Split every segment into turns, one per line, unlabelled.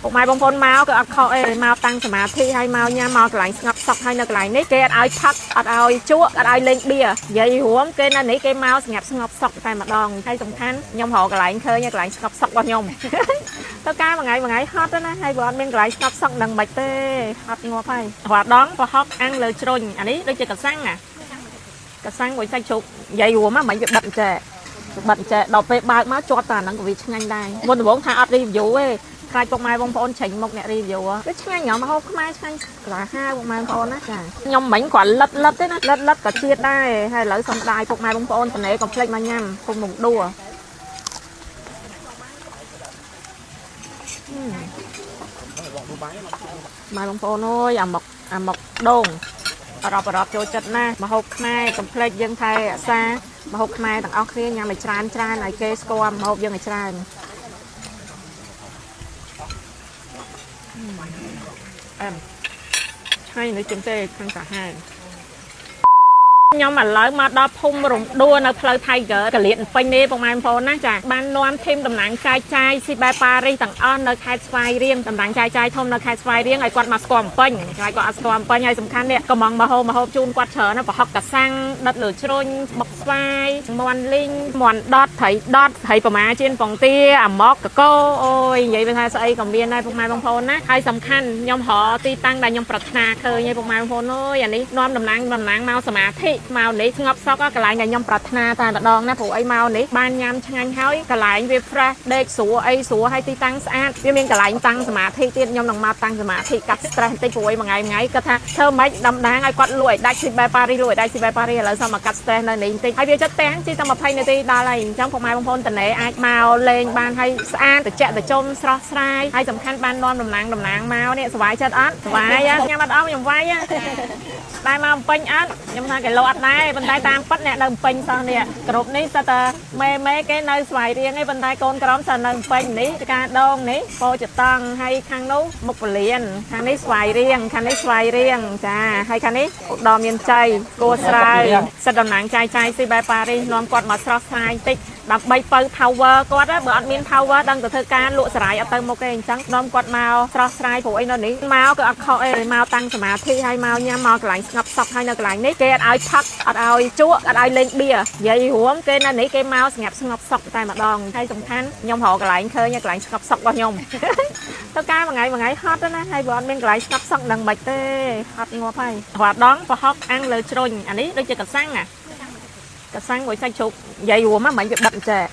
ពុកម៉ែបងប្អូនមកគឺអត់ខុសអីមកតាំងសមាធិហើយមកញ៉ាំមកកន្លែងស្ងប់សុខហើយនៅកន្លែងនេះគេអត់ឲ្យផឹកអត់ឲ្យជក់អត់ឲ្យលេងបៀនិយាយរួមគេនៅនេះគេមកស្ងាត់ស្ងប់សុខតែម្ដងហើយសំខាន់ខ្ញុំរកកន្លែងឃើញកន្លែងស្ងប់សុខរបស់ខ្ញុំ ទៅការមួយថ្ងៃមួយថ្ងៃហត់ណាហើយបើអត់មានកន្លែងស្ងប់សុខនឹងមិនទេហត់ងាប់ហើយរាល់ដងប្រហុកអាំងលើជ្រុញអានេះដូចជាកសាំងណាកសាំងមួយសាច់ជ្រូកនិយាយរួមហ្នឹងមិនវាបិទចេះបិទចេះដល់ពេលបើកមកជាប់តែអាហ្នឹងក៏វាឆ្ងាញ់ដែរមុនដំបូងថាអត់ review ទេខ្លាចពុកម៉ែបងប្អូនចេញមុខអ្នក review វាឆ្ងាញ់ហ្មងមកហូបខ្មែរឆ្ងាញ់ក្លាហាវពុកម៉ែបងប្អូនណាចាខ្ញុំមិញគ្រាន់លិតលិតទេណាលិតលិតក៏ជាតិដែរហើយឥឡូវសំដាយពុកម៉ែបងប្អូនតនេកុំភ្លេចមកញ៉ាំពុំមុខដួម៉ែបងប្អូនអើយអាមកអាមកដូងអរ៉បចូលចិត្តណាស់មហូបខ្មែរកុំភ្លេចយើងថែអាសាមហូបខ្មែរទាំងអស់គ្នាញ៉ាំឲ្យច្រើនច្រើនឲ្យគេស្គាល់មហូបយើងឲ្យច្រើនអែមឆ្ងាញ់នេះជាងទេខាងសាហាវខ្ញុំឥឡូវមកដល់ភូមិរំដួលនៅផ្លូវ Tiger កលៀតពេញនេះពុកម៉ែបងប្អូនណាចាបាននាំធីមតំណាងចែកចាយស៊ីបែប៉ារីសទាំងអស់នៅខេត្តស្វាយរៀងតំណាងចែកចាយធំនៅខេត្តស្វាយរៀងឲ្យគាត់មកស្គាល់ពេញហើយគាត់អត់ស្គាល់ពេញហើយសំខាន់នេះកំងមហោបជូនគាត់ច្រើនណាប្រហុកកសាំងដិតលើជ្រុញបុកស្វាយមន់លីងមន់ដុតត្រីដុតត្រីប្រមាជៀនពងទាអាម៉ុកកកោអូយនិយាយថាស្អីក៏មានដែរពុកម៉ែបងប្អូនណាហើយសំខាន់ខ្ញុំរកទីតាំងដែលខ្ញុំប្រាថ្នាឃើញឯពុកម៉ែបងប្អូនអើយអានេះនាំតំណាងមកសមាធិមកនេះស្ងប់សុខកន្លែងដែលខ្ញុំប្រាថ្នាតែម្ដងណាព្រោះអីមកនេះបានញ៉ាំឆ្ងាញ់ហើយកន្លែងវា fresh ដេកស្រួលអីស្រួលហើយទីតាំងស្អាតវាមានកន្លែងតាំងសមាធិទៀតខ្ញុំនឹងមកតាំងសមាធិកាត់ stress បន្តិចព្រោះអីមួយថ្ងៃគាត់ថាធ្វើម៉េចតំណាងឲ្យគាត់លក់ឲ្យដាច់ស៊ីបែប៉ារីលក់ឲ្យដាច់ស៊ីបែប៉ារីឥឡូវសុំមកកាត់ stress នៅនេះបន្តិចហើយវាចិត្តតាំងជិះតែ20នាទីដល់ហើយអញ្ចឹងពុកម៉ែបងប្អូនតនេអាចមកលេងបានហើយស្អាតត្រជាក់ត្រជុំស្រស់ស្រាយហើយសំខាន់បាននាំតំណាងមកនេះសុបាយចិត្តអត់សុបាយញ៉ាំអត់អស់ខ្ញុំវាយដែរមកពេញអត់ខ្ញុំថាគីឡូអត់ដែរប៉ុន្តែតាមពិតអ្នកនៅពេញសោះនេះគ្រប់នេះសិតតែមេគេនៅស្វាយរៀងឯងប៉ុន្តែកូនក្រុមសិតនៅពេញនេះការដងនេះពោចតង់ហើយខាងនោះមុខពលានខាងនេះស្វាយរៀងខាងនេះស្វាយរៀងចាហើយខាងនេះឧត្តមមានជ័យគួរស្រាវសិតតំណាងចាយចាយស៊ីបែប៉ារីសនាំគាត់មកស្រស់ស្រាយបន្តិចដើម្បីបើ power គាត់បើអត់មាន power ដឹងទៅធ្វើការលក់សរាយអត់ទៅមុខទេអញ្ចឹងនាំគាត់មកស្រស់ស្រាយព្រោះអីនៅនេះមកគឺអត់ខុសអីមកតាំងសមាធិហើយមកញ៉ាំមកកន្លែងស្ងប់សុខហើយនៅកន្លែងនេះគេអត់ឲ្យផឹកអត់ឲ្យជក់អត់ឲ្យលេងបៀនិយាយរួមគេនៅនេះគេមកស្ងាត់ស្ងប់សុខតែម្ដងហើយសំខាន់ខ្ញុំរកកន្លែងឃើញកន្លែងស្ងប់សុខរបស់ខ្ញុំទៅការមួយថ្ងៃហត់ណាហើយបើអត់មានកន្លែងស្ងប់សុខនឹងមិនទេហត់ងាប់ហើយរាល់ដងប្រហុកអាំងលើជ្រុញអានេះដូចជាកសាំងណាកសាំងមួយសាច់ជ្រូកនិយាយរួមហ្នឹងមិនវាបិទចេះ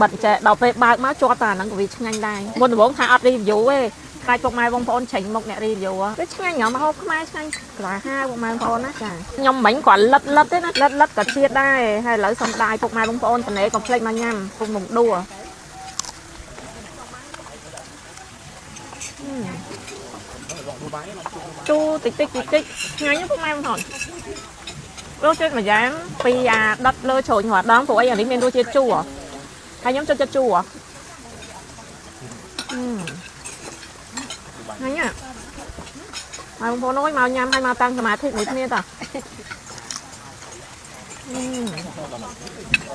បិទចេះដល់ពេលបើកមកជាប់តែអាហ្នឹងក៏វាឆ្ងាញ់ដែរមុនដំបូងថាអត់ review ទេខ្លាចពុកម៉ែបងប្អូនចេញមុខអ្នក review វាឆ្ងាញ់ហ្មងមកហូបខ្មែរឆ្ងាញ់ក្លាហាវពុកម៉ែបងប្អូនណាចាខ្ញុំមិញគ្រាន់លិតលិតទេណាលិតលិតក៏ជាតិដែរហើយឥឡូវសំដាយពុកម៉ែបងប្អូនតនេកុំភ្លេចមកញ៉ាំពុំមុខដួជូរតិចតិចតិចតិចឆ្ងាញ់ពុកម៉ែបងប្អូនរសជាតិមួយយ៉ាងពីអាដុតលើជ្រុញរាល់ដងព្រោះអីអានេះមានរសជាតិជូរហើយខ្ញុំចូលចិត្តជូរហ្នឹងណាមកបងប្អូនអើយមកញ៉ាំហើយមកតាំងសមាធិមួយគ្នាតា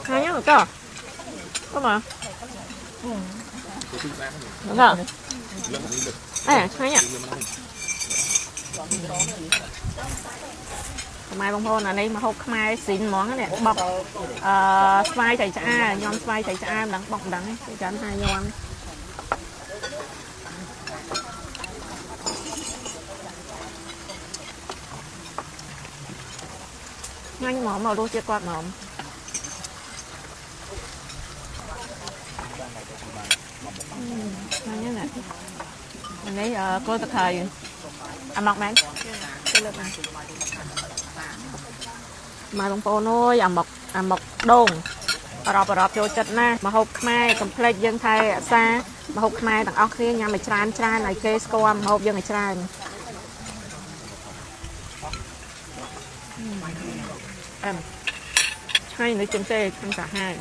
ហើយញ៉ាំក៏ក៏មកđóអេឆ្ងាញ់ម៉ែបងប្អូនអានេះមកហូបខ្មែរស៊ីនហ្មងនេះបុកអឺស្វាយត្រីឆ្អើញ៉ាំស្វាយត្រីឆ្អើមិនដឹងបុកមិនដឹងទេចាំថាញ៉ាំឆ្ងាញ់ហ្មងមករសជាតិគាត់ហ្មងឆ្ងាញ់ណាស់អានេះគល់តខៃអាម៉ុកមែនទៅលើបានម៉ែបងប្អូនអើយអាម៉ុកដូងអរ៉បចូលចិត្តណាស់មកហូបខ្មែរកុំភ្លេចយើងថែអាសាមហូបខ្មែរទាំងអស់គ្នាញ៉ាំឲ្យច្រើនច្រើនឲ្យគេស្គាល់មហូបយើងឲ្យច្រើនអែមឆ្ងាញ់នេះជាងទេខាងសាហាវ